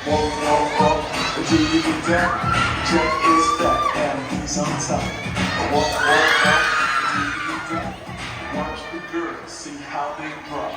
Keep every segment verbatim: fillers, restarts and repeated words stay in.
Walk, walk, walk, do you do that? Jack is back and he's on top. Walk, walk, walk, do you do that? Watch the girls, see how they drop.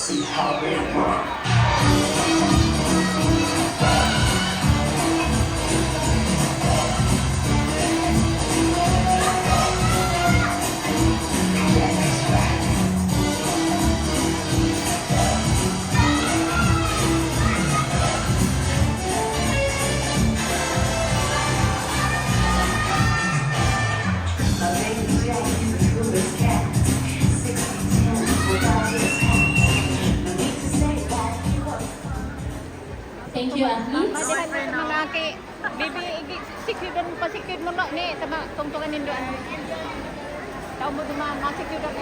See how they rock. Thank you, athletes. Madihan na mga ki-, bibi, igi-, sikidon, pasikid mo na, ni, tama, tungtungan nindo, ano. Tao mo duman, masikidon.